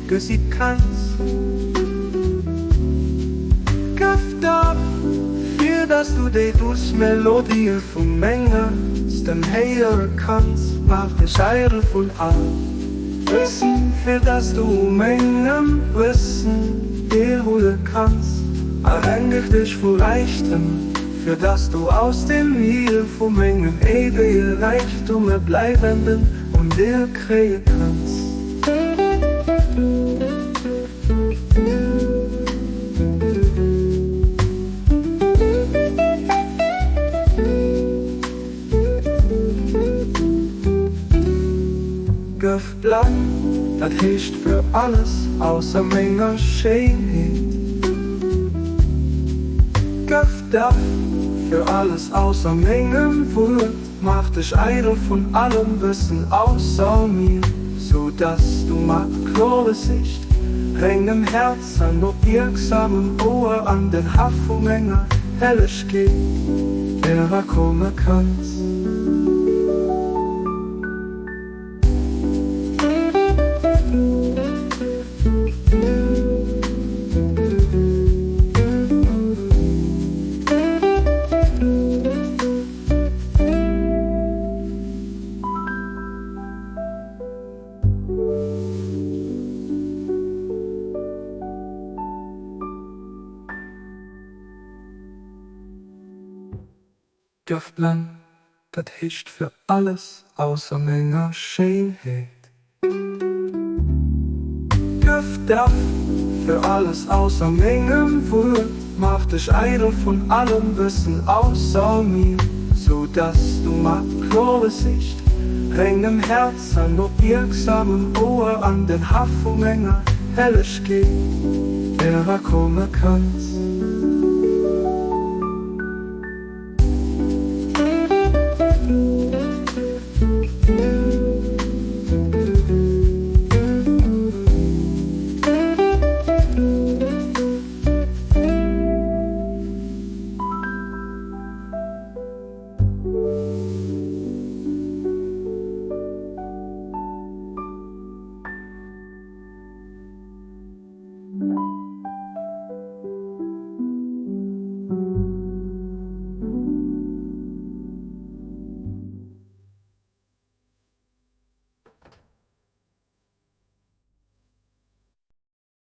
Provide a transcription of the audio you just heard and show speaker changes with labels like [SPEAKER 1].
[SPEAKER 1] Gesi kanns. Gëff daf, fir dass du déi duuss Melodië vu menger Stëmm héiere kanns. Maach dech eidel vun all Wëssen, fir dass du u mengem Wëssen deelhuele kanns. A rengeg dech vu Räichtem, fir dass du aus dem Miel vu mengem éiwege Räichtum e bleiwenden Undeel kréie kanns. Gëff blann, dat heescht fir alles ausser menger Schéinheet. Gëff daf, fir alles ausser mengem Wuert. Maach dech eidel vun allem Wëssen ausser mir, sou dass du mat klorer Sicht, rengem Häerz an opmierksamem Ouer an den Haff vu menger Hellegkeet erakomme kanns. Gëff blann, dat heescht fir alles ausser menger Schéinheet. Gëff daf, fir alles ausser mengem Wuert. Maach dech eidel vun allem Wëssen ausser mir, sou dass du mat klorer Sicht, rengem Häerz an opmierksamem Ouer an den Haff vu menger Hellegkeet erakomme kanns.